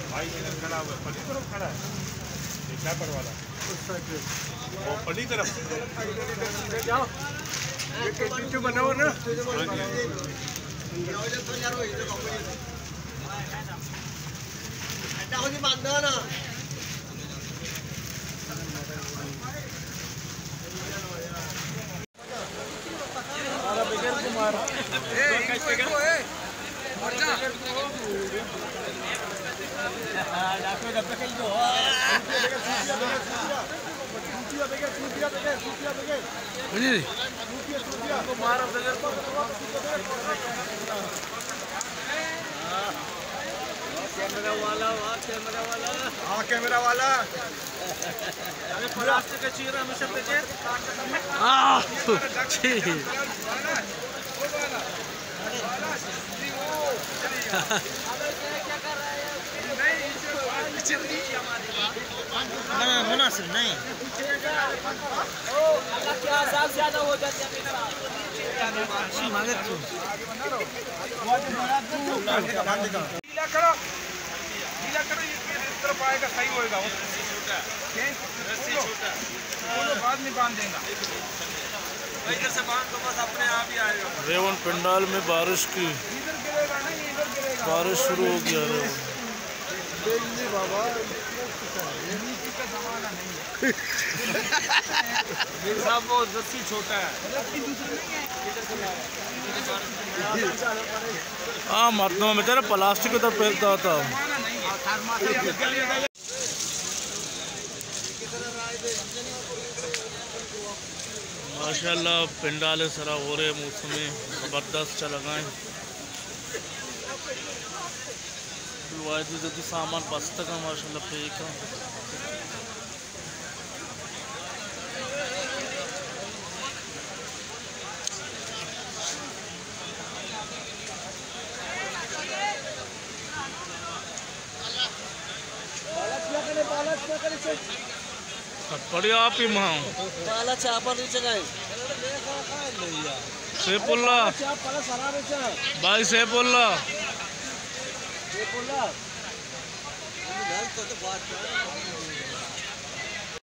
بھائی ادھر کھڑا ہوا ہے، پلی طرف کھڑا ہے، یہ کیا کروا رہا ہے؟ وہ پلی طرف۔ یہ ویڈیو بناؤ نا۔ کیمرہ والا، واہ، کیمرہ والا۔ ہاں، کیمرہ والا۔ ارے، پلاسٹک کا چیرا ہمیشہ پہ کے۔ آہ، چھی۔ نہ، مناسب نہیں۔ مگر تو۔ ڈھیلا کرو، ڈھیلا کرو، یہ اس طرف آئے گا، صحیح ہوئے گا۔ کھولو، کھولو، بعد میں باندھ دیں گا۔ ریون پنڈال میں بارش کی، ادھر گرے گا نہیں، ادھر گرے گا۔ بارش شروع ہو گیا ریون۔ دلی بابا، نیکی کا زمانہ نہیں ہے۔ میر صاحب، وہ رسی چھوٹا ہے۔ آ مردم بیچارہ پلاسٹک ءِ تہ پھرتا تھا۔ ماشاءاللہ، پنڈال ءِ سرا ہور ءِ موسم زبردست چلگا ایں۔ واجہ جدی سامان بستگا، ماشاءاللہ، پیکا۔ پڑی آپ ہی ماں۔ پالا چاپر نیچے گئے۔ سیف اللہ۔ بھائی سیف اللہ۔ سیف اللہ۔